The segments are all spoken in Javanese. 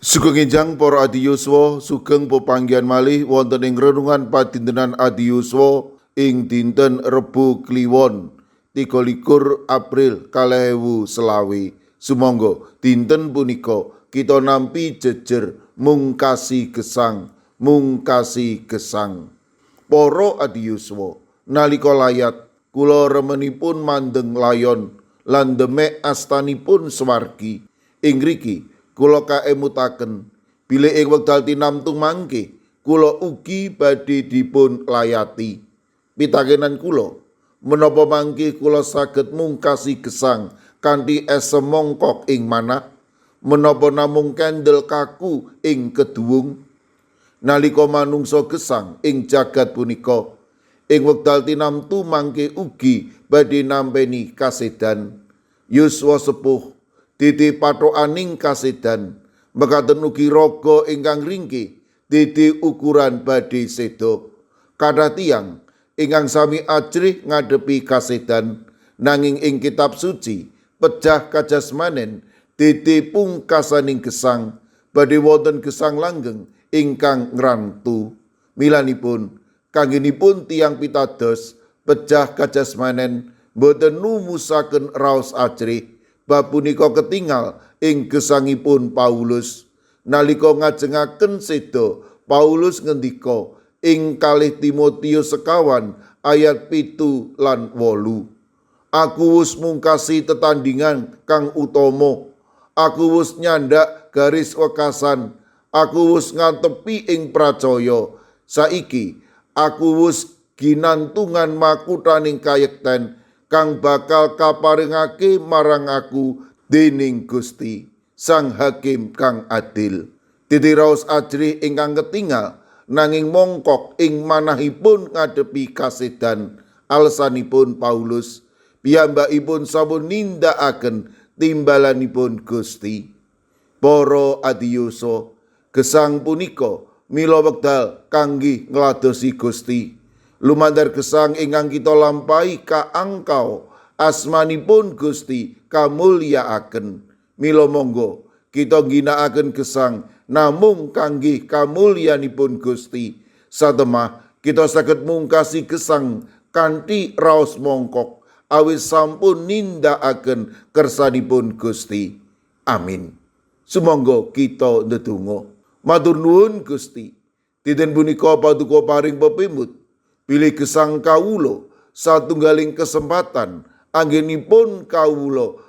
Sugeng enjang para adi yuswa, sugeng pepanggihan malih wonten ing renungan padintenan adi yuswa ing dinten Rebo Kliwon 23 April 2025. Sumangga dinten punika kita nampi jejer mungkasi gesang, mungkasi gesang. Para adi yuswa, nalika layat kula remenipun mandeng layon lan demek astanipun swargi. Ing ngriki kula kaemutaken bilih ing wekdal tinamtu mangke kula ugi badhe dipun layati. Pitakenan kula, menapa mangke kula saged mungkasi gesang kanthi esem mongkok ing manah? Menapa namung kendel kaku ing keduwung? Nalika manungsa gesang ing jagat punika, ing wekdal tinamtu mangke ugi badhe nampeni kasedan. Yuswa sepuh dede pathokaning kasedan, mekaten ugi raga ingkang ringkih dede ukuran badhe seda. Kathah tiyang ingkang sami ajrih ngadepi kasedan, nanging ing kitab suci pejah kajasmanen dede pungkasaning gesang badhe wonten gesang langgeng ingkang ngrantu. Milanipun kanggenipun tiyang pitados pejah kajasmanen boten numusaken raos ajrih. Bab punika ketingal ing gesangipun Paulus. Nalika ngajengaken seda, Paulus ngendika ing 2 Timotius 2 ayat 7 lan 8. Aku wus mungkasi tetandingan kang utama. Aku wus nyandak garis wekasan. Aku wus ngatepi ing pracaya. Saiki aku wus ginantungan makuthaning kayekten kang bakal kaparingake marang aku dening Gusti, Sang Hakim kang adil. Dede raos ajrih ingkang ketingal nanging mongkok ing manahipun ngadepi kasedan. Alasanipun Paulus, piyambakipun sampun nindakaken timbalanipun Gusti. Para adiyusa, gesang punika mila wekdal kangge ngladosi Gusti. Lumantar gesang ingkang kita lampahi kaangkau asmanipun Gusti kamulyaaken. Mila monggo kita ngginakaken gesang namung kangge kamulyanipun Gusti. Satemah kita saged mungkasi gesang kanthi raos mongkok awit sampun nindakaken kersanipun Gusti. Amin. Sumangga kita ndedonga. Matur nuwun Gusti. Dinten punika paduka paring pepimut bilih gesang kawula satunggaling kesempatan anggenipun kawula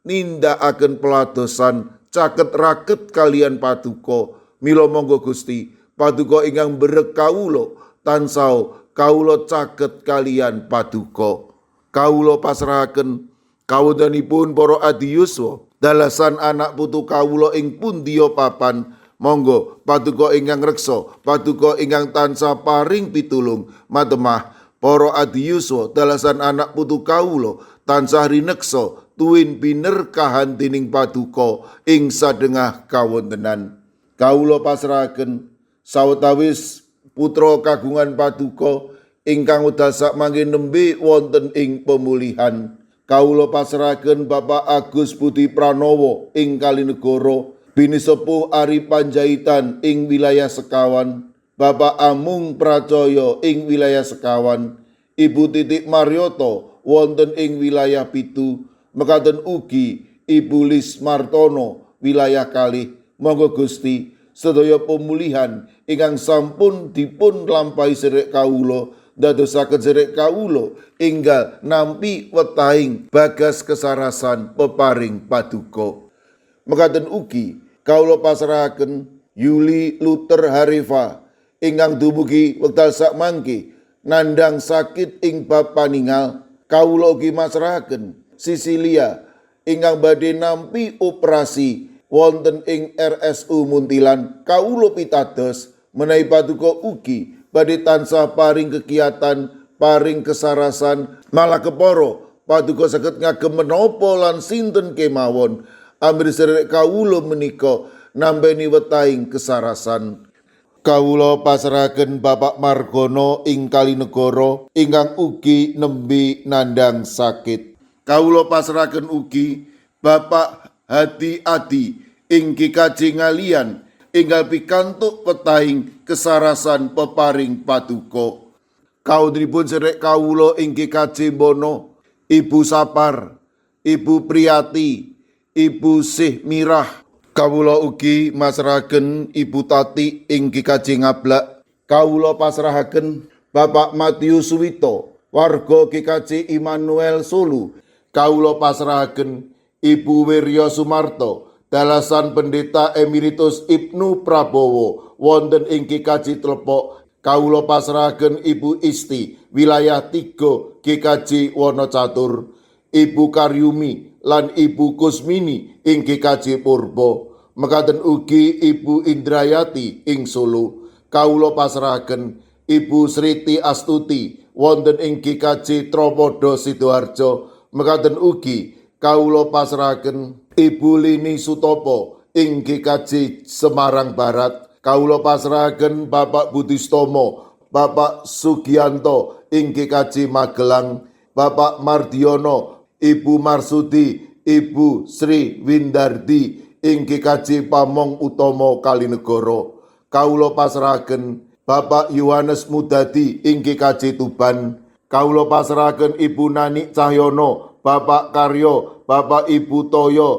nindakaken peladosan caket raket kalian paduka. Mila monggo Gusti, paduka ingkang berek kawula tansah kawula caket kalian paduka. Kawula pasrahaken kawontenipun para adi yuswa dalasan anak putu kawula ing pundiya papan. Monggo paduka ingkang reksa, paduka ingkang tansah paring pitulung. Matemah para adi yuswa dalasan anak putu kawula tansah rineksa tuwin binerkahan dening paduka ing sadengah kawontenan. Kawula pasrahaken sawetawis putra kagungan paduka ingkang wekdal sakmangke nembe wonten ing pemulihan. Kawula pasrahaken Bapak Agus Budi Pranowo ing Kalinegoro, Bini Sepuh Ari Panjaitan ing wilayah Sekawan, Bapak Amung Pracoyo ing wilayah Sekawan, Ibu Titik Maryoto wonten ing wilayah 7, mekaten ugi Ibu Lis Martono wilayah 2. Monggo Gusti, sedaya pemulihan ingkang sampun dipun lampahi sedherek kawula ndadosaken sedherek kawula enggal nampi wetahing bagas kesarasan peparing paduka. Mekaten ugi kawula pasrahaken Yuli Luther Harifa ingkang dumugi wekdal sakmangke nandhang sakit ing bab paningal. Kawula ugi masrahaken Sisilia ingkang badhe nampi operasi wonten ing RSU Muntilan. Kawula pitados menawi paduka ugi badhe tansah paring kegiatan, paring kesarasan, malah kepara paduka saged ngagem menapa lan sinten kemawon amrih sedherek kawula menika nambeni wetahing kesarasan. Kawula pasrahaken Bapak Margono ing Kalinegoro ingkang ugi nembe nandhang sakit. Kawula pasrahaken ugi Bapak Hadi Adi ing GKJ Ngaliyan enggal pikantuk wetahing kesarasan peparing paduka. Kawontenipun sedherek kawula ing GKJ Bono, Ibu Sapar, Ibu Priyati, Ibu Sih Mirah. Kawula ugi masrahaken Ibu Tati ing GKJ Ngablak. Kawula pasrahaken Bapak Matius Suwito, warga GKJ Immanuel Solo. Kawula pasrahaken Ibu Wirya Sumarto, dalasan Pendeta Emeritus Ibnu Prabowo wonten ing GKJ Tlepok. Kawula pasrahaken Ibu Isti, wilayah 3 GKJ Wonocatur, Ibu Karyumi lan Ibu Kusmini ing GKJ Purbo. Mekaten ugi Ibu Indrayati ing Solo. Kawula pasrahaken Ibu Sriti Astuti wonten ing GKJ Tropodo Sidoarjo. Mekaten ugi kawula pasrahaken Ibu Lini Sutopo ing GKJ Semarang Barat. Kawula pasrahaken Bapak Budistomo, Bapak Sugianto ing GKJ Magelang, Bapak Mardiono, Ibu Marsudi, Ibu Sri Windardi ing GKJ Pamong Utomo Kalinegoro. Kawula pasrahaken Bapak Yohanes Mudadi ing GKJ Tuban. Kawula pasrahaken Ibu Nani Cahyono, Bapak Karyo, Bapak Ibu Toyo,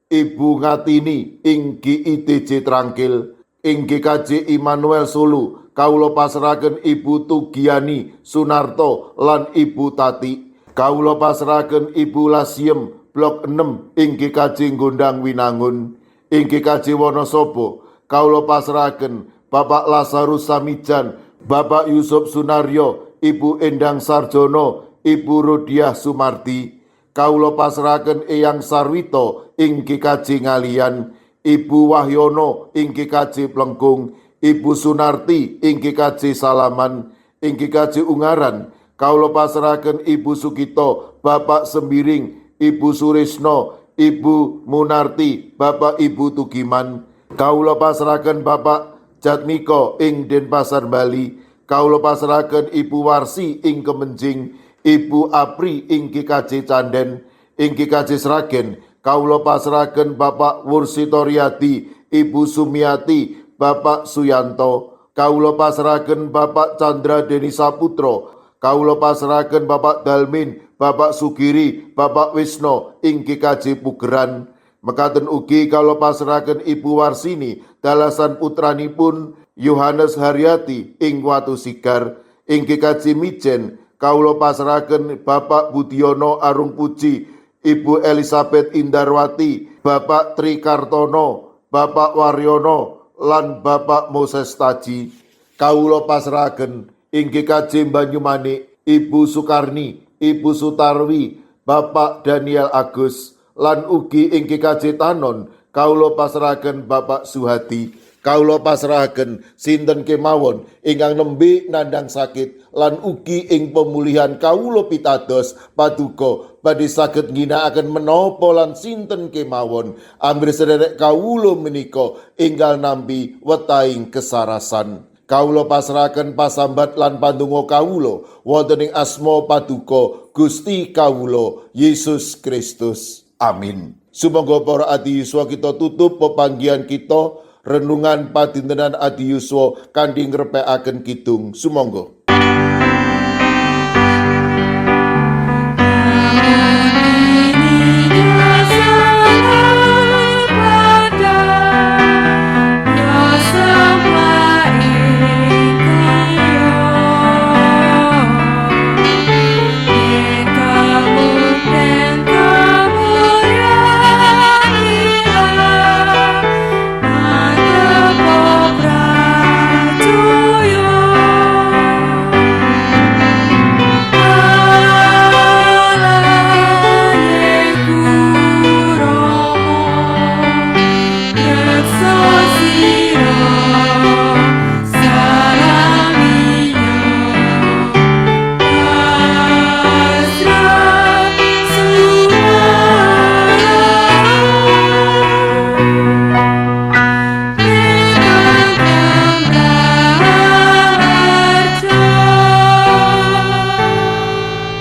Ibu Ngatini ing GIDJ Trangkil. Ing GKJ Immanuel Solo, kawula pasrahaken Ibu Tugiani Sunarto lan Ibu Tati. Kawula pasrahaken Ibu Lasiem Blok 6 ing GKJ Gondang Winangun. Ing GKJ Wonosobo, kawula pasrahaken Bapak Lazarus Samijan, Bapak Yusuf Sunaryo, Ibu Endang Sarjono, Ibu Rodiah Sumarti. Kawula pasrahaken Eyang Sarwito ing GKJ Ngaliyan, Ibu Wahyono ing GKJ Plengkung, Ibu Sunarti ing GKJ Salaman, ing GKJ Ungaran. Kawula pasrahaken Ibu Sugito, Bapak Sembiring, Ibu Surisno, Ibu Munarti, Bapak Ibu Tugiman. Kawula pasrahaken Bapak Jatmiko ing Denpasar Bali. Kawula pasrahaken Ibu Warsi ing Kemenjing, Ibu Apri ing GKJ Canden, ing GKJ Sragen. Kawula pasrahaken Bapak Wursitoriadi, Ibu Sumiati, Bapak Suyanto. Kawula pasrahaken Bapak Chandra Deni Saputro. Kawula pasrahaken Bapak Dalmin, Bapak Sugiri, Bapak Wisno ing GKJ Pugeran. Mekaten ugi kawula pasrahaken Ibu Warsini, dalasan putranipun Yohanes Haryati ing Watu Sigar. Ing GKJ Mijen kawula pasrahaken Bapak Budiono Arung Puji, Ibu Elizabeth Indarwati, Bapak Tri Kartono, Bapak Waryono, lan Bapak Moses Taji. Kawula pasrahaken ing GKJ Banyumanik, Ibu Sukarni, Ibu Sutarwi, Bapak Daniel Agus, lan ugi ing GKJ Tanon, kawula pasrahaken Bapak Suhadi. Kawula pasrahaken sinten kemawon ingkang nembe nandhang sakit lan ugi ing pemulihan kawula pitados paduka badhe saged ngginakaken menapa lan sinten kemawon amrih sederek kawula menika enggal nampi wetahing kesarasan. Kawula pasrahaken pasambat lan pandonga kawula wonten ing asma paduka Gusti kawula Yesus Kristus. Amin. Sumangga para adi yuswa kita tutup pepanggihan kita renungan padintenan adi yuswa kanthi ngrepekaken kidung. Sumangga.